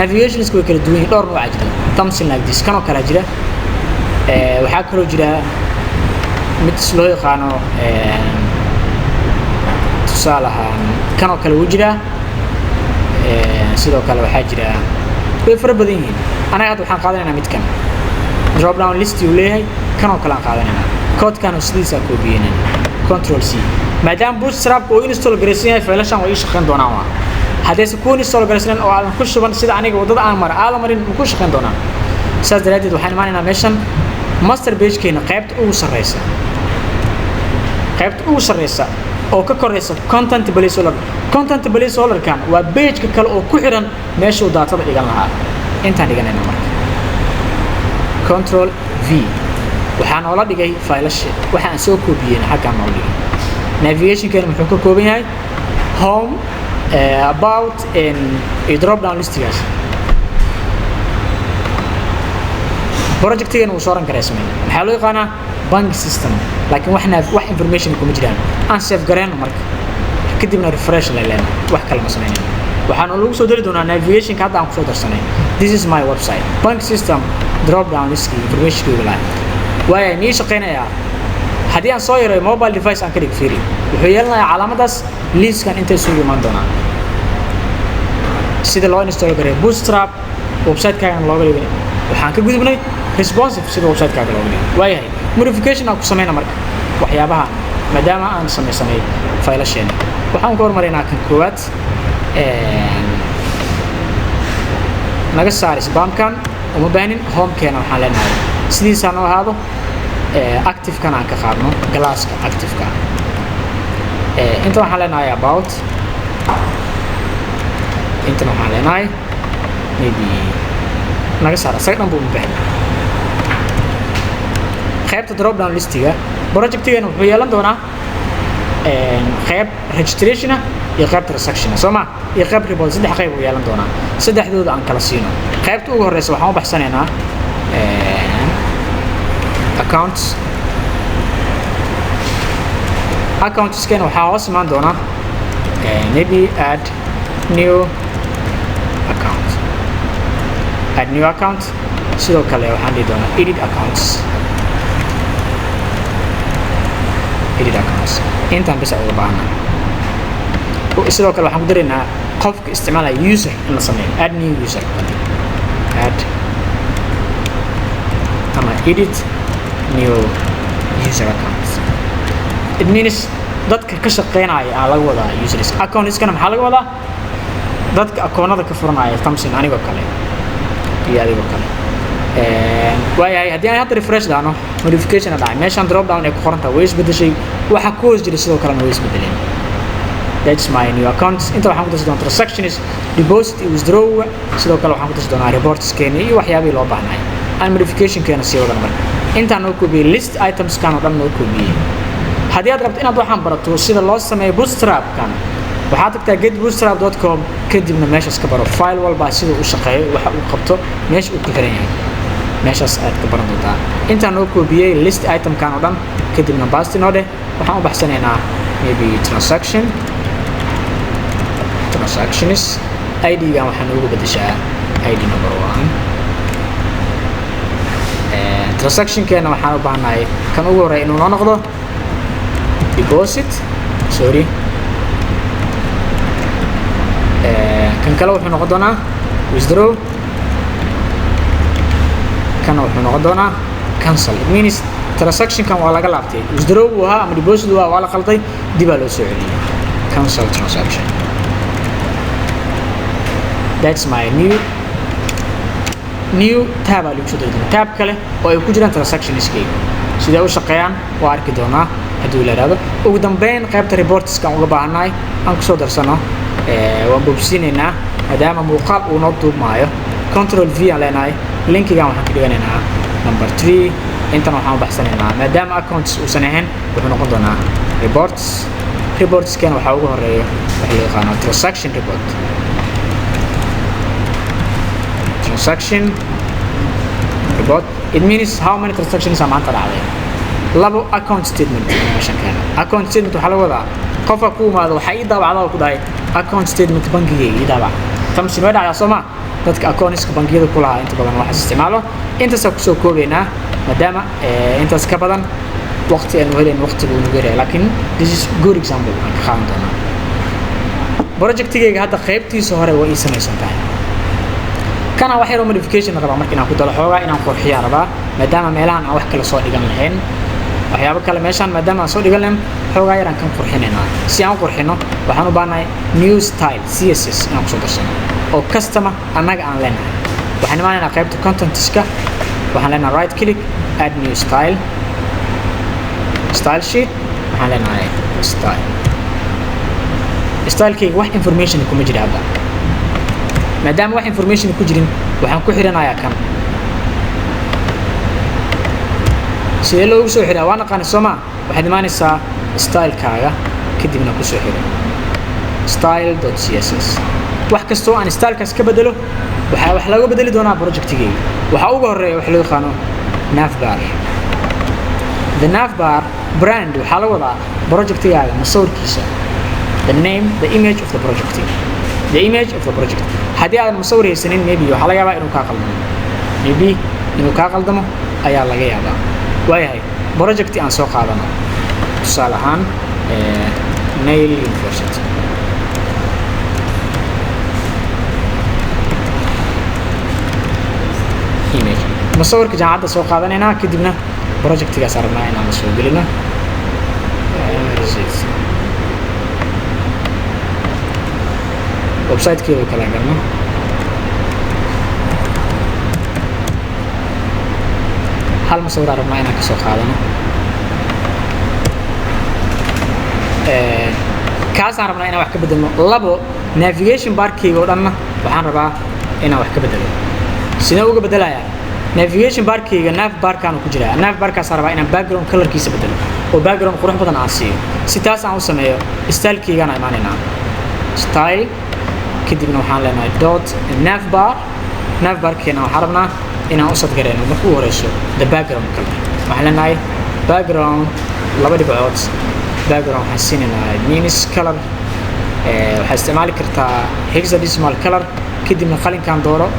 Navigationska way kala duwan yihiin, dhowr nooca jira. Something like this, kanoo kalaa jira. Waxaa kaloo jira mid loo yaqaano, tusaale ahaan, kanoo kale wuu jiraa. Sidoo kale waxaa jira, way fara badan yihiin. Anaga hadda waxaan qaadanaynaa midkan drop down list uu leeyahay, kanoo kale aan qaadanaynaa. Codekan oo sidiisaa koobiyeynayna, Control C. Maadaama Bootstrapka uu install garaysan yahay, faylashan way ii shaqayn doonaan. Waa haddayse ku install garaysanen oo aadan ku shuban, sida aniga waddada aan mara aadan marin, ma ku shaqayn doonaan. Saas daraaddeed waxaan imaanaynaa meeshan master pagekeena, qaybta ugu sarreysa, qaybta ugu sarreysa oo ka koreysa content placeholder. Content placeholderkan waa pageka kale oo ku xiran meeshuu datada dhigan lahaa. Intaan dhiganayna marka Control V, waxaa noola dhigay faylasha waxa aan soo koobiyeyna xaggaan noola dhigay. Navigationkeena muxuu ka kooban yahay? Home, about iyo drop down listigaas. Projectigeena wuu soo ran gareysmay. Maxaa loo yaqaanaa? Bank system. Laakiin waxna wax information kuma jiraan. Aan save gareyno marka, kadibna refresh la leenahay. Wax kale ma samaynayno. Waxaana lagu soo dari doonaa navigationka hadda aan kusoo darsanay. This is my website, bank system, drop down liski informationkii lahay. Waaya, mii shaqaynayaa? Haddii aan soo yareeyo, mobile device aan ka dhig, fiiri, wuxuu yeelanayaa calaamadaas. Liiskan intay isugu imaan doonaan. Sida loo install gareeyo Bootstrap, website-kaagan looga dhigay, waxaan ka gudubnay responsive, sida website-kaaga looga dhigay. Waayahay, modification aan ku sameyna marka waxyaabaha, maadaama aan samaysanay faylasheena. Waxaan ku hormaraynaa kan koowaad. Naga saar spamkan, uma baahnin. Homekeena waxaan leenahay sidiisaa noo ahaado. Active-kana aan ka qaadno, classka active-ka. Inta waxaan leenahay about, intana waxaan leenahay maybe naga saar isaga dhan bu, uma baahnin. Qaybta drop down listiga, projectigeena wuxuu yeelan doonaa qayb registration ah iyo qayb transaction, soo ma, iyo qayb report. Saddex qayb uu yeelan doonaa. Saddexdooda aan kala siino. Qaybta ugu horeysa waxaan u baxsanaynaa accounts. Accountskeena waxaa hoos imaan doona maybe add new account, add new account. Sidoo kale waxaan dhihi doonaa edit accounts, edit accounts. Intaan bisa uga baahana. Sidoo kale waxaan ku daraynaa qofka isticmaalaya user in la sameeyo, add new user, add ama edit new user account. It means dadka ka shaqeynaya aa laga wadaa users. Accountskana maxaa laga wadaa? Dadka akoonada ka furanaya, something anigoo kale iyo adigoo kale. Waayahay, haddii aan hadda refresh dhahno, modification dhacay. Meeshaan drop down ay ku qoran tahay way isbedeshay, waxa ku hoos jiray sidoo kalena way isbedeleen. That's my new accounts. Inta waxaan ku darsi doonaa transactions, deposit iyo withdraw. Sidoo kale waxaan ku darsi doonaa reportskeena iyo waxyaabihii loo baahnay. Aan modificationkeena sii wadana marka. Intaan noo koobiyey list itemskan oo dhan noo koobiyey. Haddii aad rabto inaad waxaan barato sida loo sameeyo Bootstrapkan, waxaad tagtaa getbootstrap.com, kadibna meeshaas ka baro file walba siduu u shaqeeyo, waxa uu qabto, meesha uu ku xiran yahay, meeshaas aad ka baran doontaa. Intaan noo koobiyey list itemkan oo dhan, kadibna paste noo dheh. Waxaan u baxsanaynaa maybe transaction, transactions. Id-gan waxaa noogu bedeshaa id number 1. Transactionkeena waxaan u baahanahay kan ugu horreeya inuu noo noqdo deposit, sorry, kan kale wuxuu noqon doonaa withdraw, kana wuxuu noqon doonaa cancel. It means transactionkan waa laga laabtay. Withdraw uu ahaa ama deposit uu ahaa, waa la qalday, dibaa loo soo celiyey, cancel transaction. That's my new tab aa lagu soo dari doonaa, tab kale oo ay ku jiraan transactionskayga. Sidee u shaqeeyaan waa arki doonaa haddii la ihahdo. Ugu dambeyn, qaybta reportska aan uga baahannahay aan kusoo darsano. Waan bobsiinaynaa maadaama muuqaal uu noo duubmaayo. Control V aan leenahay. Linkigan waxaan ka dhiganaynaa number 3. Intan waxaan u baxsanaynaa, maadaama accounts uusan ahayn, wuxuu noqon doonaa reports. Reportskan waxaa ugu horeeya waxa loo yaqaano transaction report. Transaction report, it means how many transactions aa maanta dhacday. Labo, account statement. Meeshan keeno account statement. Waxaa laga wadaa qofka ku imaado, waxaa ii daabacda oo ku dhahay account statement bangigayga ii daabac. Tamsin way dhacdaa, soo ma? Dadka accounts-ka bangiyada ku lahaa inta badan waxaas isticmaalo. Intaasaan kusoo koobaynaa, maadaama intaas ka badan waqti aanu helayn, waqtigu nagu yaryahay, laakiin this is good example aan ka qaadan doonaa. Projectigayga hadda qaybtiisa hore waa ii samaysan tahay. Kana wax yaroo modification rabaa marka inaan ku dalo, xoogaa inaan qurxiyaa rabaa, maadaama meelahan aan wax kale soo dhigan lahayn, waxyaabo kale meeshaan maadaama aan soo dhigan lahayn, xoogaa yaraan kan qurxinaynaa. Si aan u qurxino, waxaan u baahanahay new style CSS inaan kusoo darsano oo custom ah annaga aan leenahay. Waxaan imaanaynaa qaybta contentska, waxaan leenahay right click, add new style, style sheet. Waxaan leenahay style. Stylekayga wax information kuma jira hadda. Maadaama wax information ku jirin, waxaan ku xiranayaa kan. Sidee loogu soo xiraa? Waa naqaani, soo maa? Waxaad imaanaysaa stylekaaga, kadibna kusoo xiro style.css. Wax kastoo aan stylekaas ka bedelo, waxaa wax laga bedeli doonaa projectigayga. Waxaa ugu horeeya wax loo yaqaano navbar. The navbar brand waxaa la wadaa projectigaaga masawirkiisa, the name, the image of the project, the image of the project. Haddii aadan musawir haysanin, maybe waxaa laga yaabaa inuu kaa qaldamo, maybe inuu kaa qaldamo ayaa laga yaabaa. Waayahay, project aan soo qaadano, tusaale ahaan Nile University. Image, musawirka jaamacadda soo qaadanaynaa, kadibna projectigaas rabnaa inaan soo gelino. Where is it? Websitekeedu kala galno. Hal musawiraan rabnaa inaan kasoo qaadano, kaasaan rabnaa inaan wax ka bedelno. Labo, navigation barkeyga oo dhanna waxaan rabaa inaan wax ka bedelo. Sidee uga bedelayaa navigation barkeyga? Nav barkaan ku jiraa. Nav barkaasaan rabaa inaan background colorkiisa bedelo oo background qurux badan aan siiyo. Si taas aan u sameeyo, stylekeygaan imaanaynaa, style, kadibna waxaan leenahay dot nav bar. Nav barkeena waxaan rabnaa inaan u set gareyno marka u horeyso the background color. Waxaan leenahay background, laba dhibcood, background waxaan siinaynaa minus color. Waxaa isticmaali kartaa hexadecimal color, kadibna qalinkan dooro,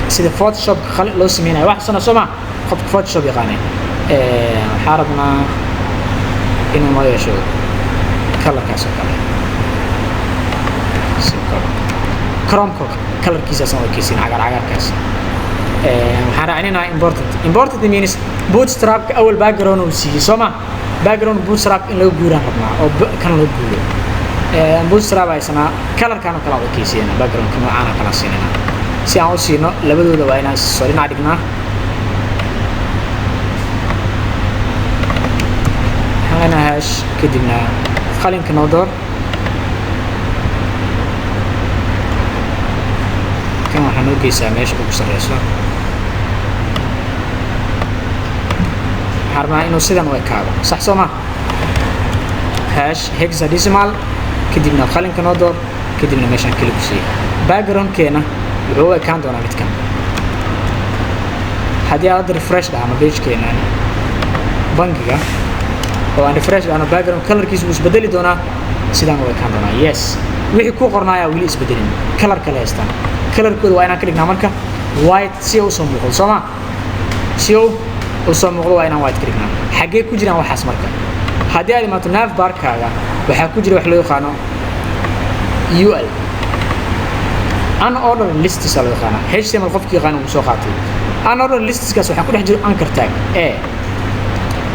sida Photoshop qalin loo sameynayo. Wax sana soo ma qofka Photoshop yaqaanay. Waxaa rabnaa inuu noo yeesho colorkaas oo kale, chromeka colorkiisaasaan ekeysiin, cagaar cagaarkaas. Waxaan raacinaynaa important. Important means Bootstrapka awal background uu siiyey, soo ma? Background Bootstrap in laga guuraan rabnaa oo kan loo guuro. Bootstrap haysanaa, colorkan oo kale aan ekeysiinaa, backgroundka noocaan oo kale siinayna. Si aan u siino labadooda, waa inaan soo dhinac dhignaa. Waxaan leenahay hash, kadibna qalinka noo door. Kan waxaa noo geysaa meesha ugu sarreyso. Waxaan rabnaa inuu sidan u ekaado, sax soo ma? Hash hexadecimal, kadibna qalinka noo door, kadibna meeshaan keli ku siiya. Backgroundkeena wuxuu u ekaan doonaa midkan. Haddii aad hadda refresh dhahno pagekeena bangiga oo aan refresh dhahno, background colorkiisa wuu isbedeli doonaa, sidaan u ekaan doonaa. Yes, wixii ku qornaayaa weli isbedelin, color kale haystaan. Colorkooda waa inaan ka dhignaa marka white si uu usoo muuqdo, soo ma? Si uu usoo muuqdo waa inaan white ka dhignaa. Xaggee ku jiraan waxaas marka? Haddii aad imaato nav barkaaga, waxaa ku jira wax loo yaqaano ul, unordered lists loo yaqaanaa. HTML qofkii yaqaana wuu soo qaatay. Unordered listskaas waxaa ku dhex jiro anchor tag a.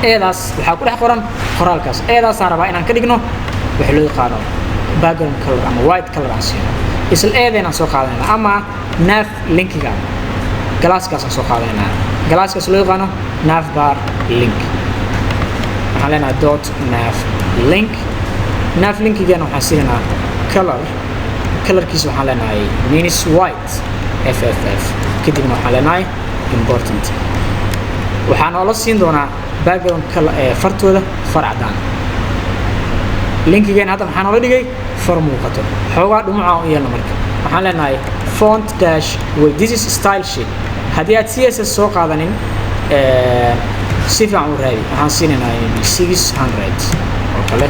Eedaas waxaa ku dhex qoran qoraalkaas. Eedaasaan rabaa inaan ka dhigno waxa loo yaqaano background color ama white color aan siino. Isla eedaynaan soo qaadanayna ama nav linkiga classkaasaan soo qaadanaynaa, classkaas loo yaqaano nav bar link. Waxaan leenahay dot nav link. Nav linkigeena waxaan siinaynaa color. Colorkiisa waxaan leenahay minus white f f f, kadibna waxaan leenahay important. Waxaa noola siin doonaa background color fartooda far cadaan. Linkigeena hadda maxaa noola dhigay? Far muuqato. Xoogaa dhumucaan u yeelna marka. Waxaan leenahay font dash weight. This is style sheet. Haddii aad CSS soo qaadanin, si fiican u raadi. Waxaan siinaynaa maybe 600 oo kale.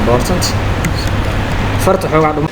Important, farta xoogaa dhum.